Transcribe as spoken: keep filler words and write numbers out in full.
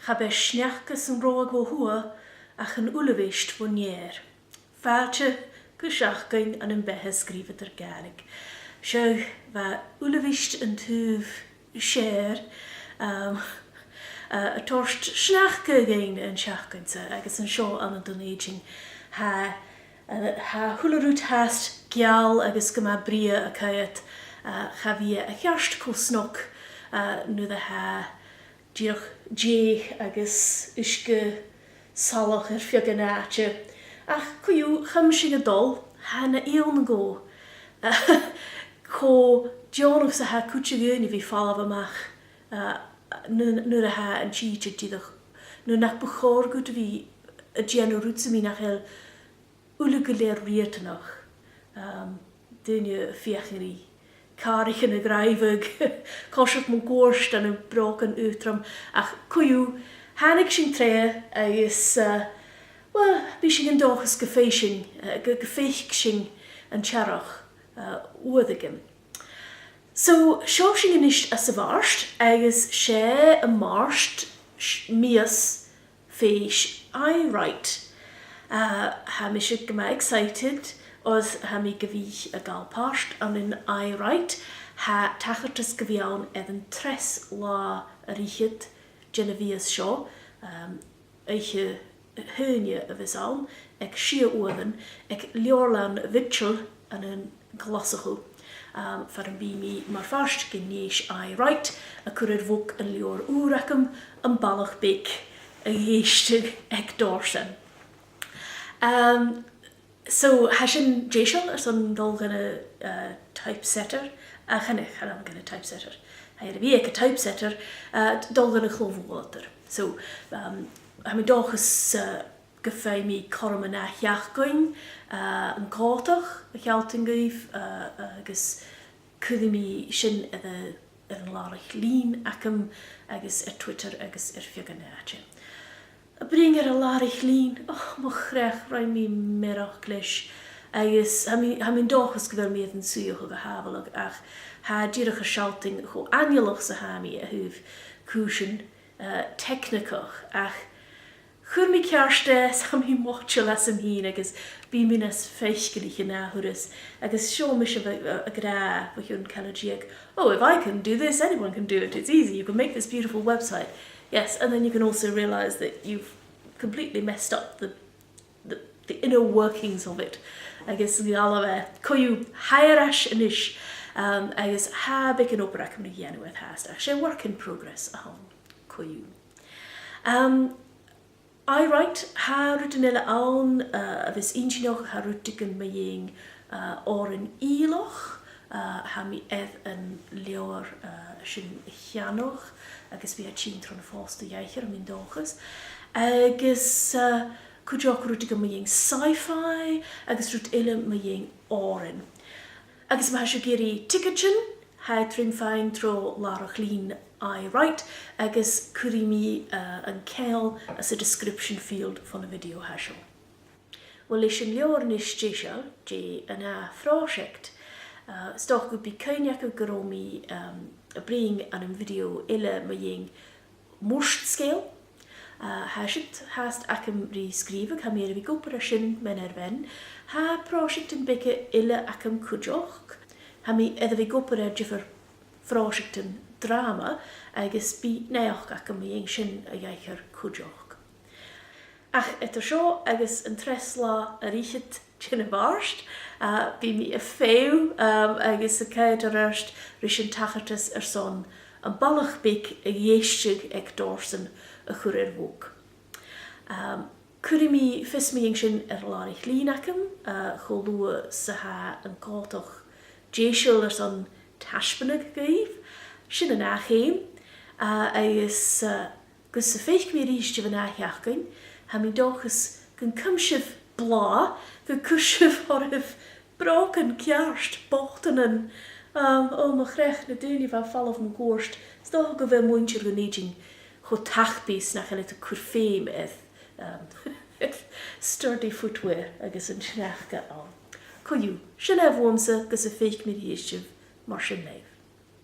Cha b' e sneachda san robh e bho thuath ach an uilebheist bhon fheòir. Fàilte gu seachdain ann am beatha sgrìobhadair Gàidhlig. Seo, bha uilebheist an taobh siar, um, uh, a' toirt sneachda dhuinn an t-seachdain-sa, agus an seo ann an Dùn Èideann, tha, uh, tha a h-uile rud fhathast geal agus gu math brèagha a' coimhead, uh, cha bhi e a cheart cho snog, uh, nuair a tha dìreach deigh agus uisge salach air feadh an àite. Ach co-dhiù, chùm sinn a' dol, tha na h-eòin agam cho deònach 's a tha cuid de dhaoine a bhith a' falbh a-mach, uh, nuair, nuair a tha an t-sìde dìreach, nuair nach bu chòir dhut a bhith a' dèanamh rud sam bith nach eil uile gu lèir riatanach. Um, daoine a' feuchainn ri càraichean a dhràibheadh, coiseachd mun cuairt ann am brògan aotrom, ach co-dhiù, thàinig sinn troimhe agus, uh, well, bidh sinn an dòchas gum faic sinn, uh, gu, gum faic sinn an t-earrach, uh, uaireigin. So, seo sinn a-nis anns a' Mhàrt, agus 's e am Màrt s-, mìos fèis Aye Write. Uh, tha mise gu math excited, oir tha mi gu bhith a' gabhail pàirt ann an Aye Write. Tha tachartas gu bhith ann air an treas latha air fhichead den mhìos seo, um, oidhche Haoine a bhios ann, aig sia uairean, aig Leabharlann Mhitchell ann an Glaschu. Um, far am bi mi mar phàirt den fhèis Aye Write a' cur air bhog an leabhar ùr agam, Am Balach Beag, a dh'èisteadh aig Dorsan. Um, so, tha sin deiseil airson dol dhan a', uh, typesetter, a, chan e, chan ann dhan a' typesetter. Tha e air a bhith aig a' typesetter, uh, dol dhan a' chlò-bhualadh. So, um, tha mi an dòchas, uh, gum faigh mi cothrom an ath-sheachdain, uh, an còmhdach a shealltainn dhuibh, uh, agus cuiridh mi sin air a', air an làrach-lìn agam agus air Twitter agus air feadh an àite. A' bruidhinn air an làrach-lìn, och, mo chreach, rinn mi mearachd leis, agus tha mi, tha mi an dòchas gu bheil mi air an suidheachadh gu h-àbhaisteach, ach tha e dìreach a' sealltainn cho aineolach 's a tha mi a thaobh cùisean, uh, teicnigeach, ach chuir mi ceart e, 's tha mi moiteil asam fhìn agus bidh mi nas faiceallaiche an ath thuras, agus seo mise a', a', ag ràdh bho chionn cola-deug, "Oh, if I can do this, anyone can do it. It's easy. You can make this beautiful website." Yes, and then you can also realise that you've completely messed up the, the, the inner workings of it. Agus ghabh e, co-dhiù, tha e air ais a-nis, um, agus tha beagan obrach agam ri dhèanamh air fhathast, ach 's e work in progress a th' ann, co-dhiù. Um, Aye Write, tha rudan eile ann, uh, a bhios inntinneach, tha rudeigin mu dheidhinn, uh, òrain Ìleach, uh, tha mi air an leabhar, uh, sin a cheannach, agus bidh e a' tighinn tron phost a dh'aithghearr, tha mi an dòchas. Agus, uh, cuideachd rudeigin mu dheidhinn sci-fi, agus rud eile mu dheidhinn òrain. Agus ma tha sibh ag iarraidh tiogaidean, tha iad rim faighinn tro làrach-lìn Aye Write, agus cuiridh mi, uh, an ceangal anns a' description field fon a' video a tha seo. Uill, leis an leabhar a-nis deiseil, dè an ath phròiseact? Uh, 's dòcha gum bi cuimhne agaibh gun robh mi, um, a' bruidhinn ann am video eile mu dheidhinn Murt-sgeul. Uh, tha siud fhathast agam ri sgrìobhadh, tha mi air a bhith ag obair air sin mean air mhean. Tha pròiseactan beaga eile agam cuideachd. Tha mi air a bhith ag obair air diofar phròiseactan dràma agus bidh naidheachd agam mu dheidhinn sin a dh'aithghearr cuideachd. Ach eadar seo agus an treas latha air fhichead den Mhàrt, uh, bidh mi a' feitheamh, um, agus a' coimhead air adhart ris an tachartas airson Am Balach Beag a dh'Èisteadh aig Dorsan a chur air bhog. Um, cuiridh mi fios mu dheidhinn sin air an làrach-lìn agam, uh, cho luath 's a tha an còmhdach deiseil airson taisbeanadh dhuibh. Sin an ath cheum, uh, agus, uh, gus am faic mi a-rithist sibh an ath-sheachdain, tha mi an dòchas gun cùm sibh blàth, gun cuir sibh oirbh brògan ceart, bochdanan. Um, o, mo chreach, na daoine a bha a' falbh mun cuairt, 's dòcha gu bheil muinntir Dhùn Èideann cho tapaidh 's nach eil iad a' cur feum air, um, sturdy footwear agus an t-sneachda ann. Co-dhiù, sin e bhuamsa, gus am faic mi a-rithist sibh, mar sin leibh.